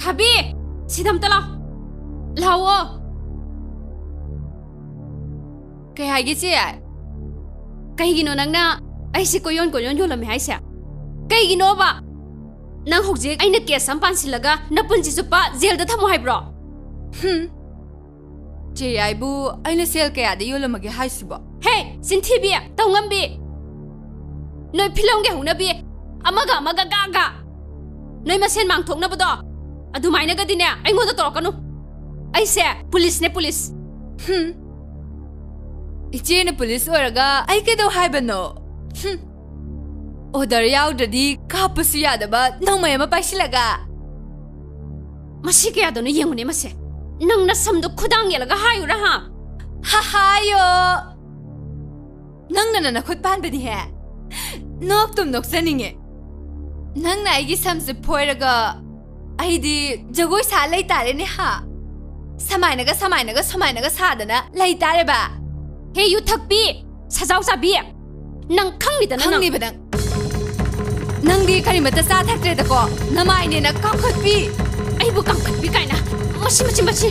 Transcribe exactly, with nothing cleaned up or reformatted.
ꯊꯥꯕꯤ, ꯁꯤꯗ ꯑꯝꯇ ꯂꯥꯎ꯫ ꯂꯥꯎꯑꯣ꯫ ꯀꯩ ꯍꯥꯏꯒꯦ, ꯆꯦ? ꯀꯩꯒꯤꯅꯣ ꯅꯪꯅ ꯑꯩꯁꯦ ꯀꯣꯏꯌꯣꯟ ꯀꯣꯏꯌꯣꯟ ꯌꯣꯜꯂꯝꯃꯦ ꯍꯥꯏꯁꯦ? ꯀꯩꯒꯤꯅꯣꯕ? ꯅꯪ ꯍꯧꯖꯤꯛ ꯑꯩꯅ ꯀꯦꯁ ꯑꯃ ꯄꯥꯟꯁꯤꯜꯂꯒ ꯅꯄꯨꯟꯁꯤ ꯆꯨꯞꯄ ꯖꯦꯜꯗ ꯊꯝꯃꯣ ꯍꯥꯏꯕ꯭ꯔꯣ? ꯍꯨꯝ꯫ ꯆꯦ ꯌꯥꯏꯕꯨ, ꯑꯩꯅ ꯁꯦꯜ ꯀꯌꯥꯗ ꯌꯣꯜꯂꯝꯃꯒꯦ ꯍꯥꯏꯁꯤꯕꯣ? ꯍꯦ, ꯆꯤꯟꯊꯤꯕꯤ, ꯇꯧꯉꯝꯕꯤ! ꯅꯣꯏ ꯐꯤꯂꯝꯒꯤ ꯍꯧꯅꯕꯤ, ꯑꯃꯒ ꯑꯃꯒ ꯒꯥ ꯒꯥ! ꯅꯣꯏ ꯃꯁꯦꯟ ꯃꯥꯡꯊꯣꯛꯅꯕꯗꯣ, ꯑꯗꯨꯃꯥꯏꯅꯒꯗꯤꯅꯦ ꯑꯩꯉꯣꯟꯗ ꯇꯧꯔꯛꯀꯅꯨ꯫ ꯑꯩꯁꯦ ꯄꯨꯂꯤꯁꯅꯦ, ꯄꯨꯂꯤꯁ꯫ ꯍꯨꯝ꯫ ꯏꯆꯦꯅ ꯄꯨꯂꯤꯁ ꯑꯣꯏꯔꯒ ꯑꯩ ꯀꯩꯗꯧ ꯍꯥꯏꯕꯅꯣ? ꯍꯨꯝ꯫ ꯑꯣꯔꯗꯔ ꯌꯥꯎꯗ꯭ꯔꯗꯤ ꯀꯥꯞꯄꯁꯨ ꯌꯥꯗꯕ ꯅꯣꯡꯃꯩ ꯑꯃ ꯄꯥꯏꯁꯤꯜꯂꯒ꯫ ꯃꯁꯤ ꯀꯌꯥꯗꯅꯣ ꯌꯦꯡꯉꯨꯅꯦ ꯃꯁꯦ꯫ ꯅꯪ ꯅꯁꯝꯗꯣ ꯈꯨꯗꯥꯡ ꯌꯦꯜꯂꯒ ꯍꯥꯏꯌꯨꯔꯥ ꯍꯥ? ꯍꯥ ꯍꯥꯏꯌꯣ꯫ ꯅꯪꯅ ꯅꯈꯨꯠ ꯄꯥꯟꯕꯅꯤꯍꯦ꯫ ꯅꯣꯛꯇꯨꯝ ꯅꯣꯛꯆꯅꯤꯡꯉꯦ꯫ ꯅꯪꯅ ꯑꯩꯒꯤ ꯁꯝꯁꯦ ꯐꯣꯏꯔꯒ ꯑꯩꯗꯤ ꯖꯒꯣꯏ ꯁꯥ ꯂꯩꯇꯥꯔꯦꯅꯦ ꯍꯥ? ꯁꯃꯥꯏꯅꯒ, ꯁꯃꯥꯏꯅꯒ, ꯁꯃꯥꯏꯅꯒ ꯁꯥꯗꯅ ꯂꯩꯇꯥꯔꯦꯕ꯫ ꯍꯦ ꯌꯨ ꯊꯛꯄꯤ, ꯁꯖꯥꯎ ꯆꯥꯕꯤ, ꯅꯪ ꯈꯪꯅꯤꯗꯅ ꯅꯪ꯫ ꯈꯪꯅꯤꯕ ꯅꯪ꯫ ꯅꯪꯗꯤ ꯀꯔꯤꯃꯠꯇ ꯆꯥ ꯊꯛꯇ꯭ꯔꯦꯗꯀꯣ, ꯅꯃꯥꯏꯅꯦꯅ ꯀꯥꯝꯈꯠꯄꯤ꯫ ꯑꯩꯕꯨ ꯀꯥꯝꯈꯠꯄꯤ ꯀꯥꯏꯅ, ꯃꯁꯤ, ꯃꯁꯤ, ꯃꯁꯤ꯫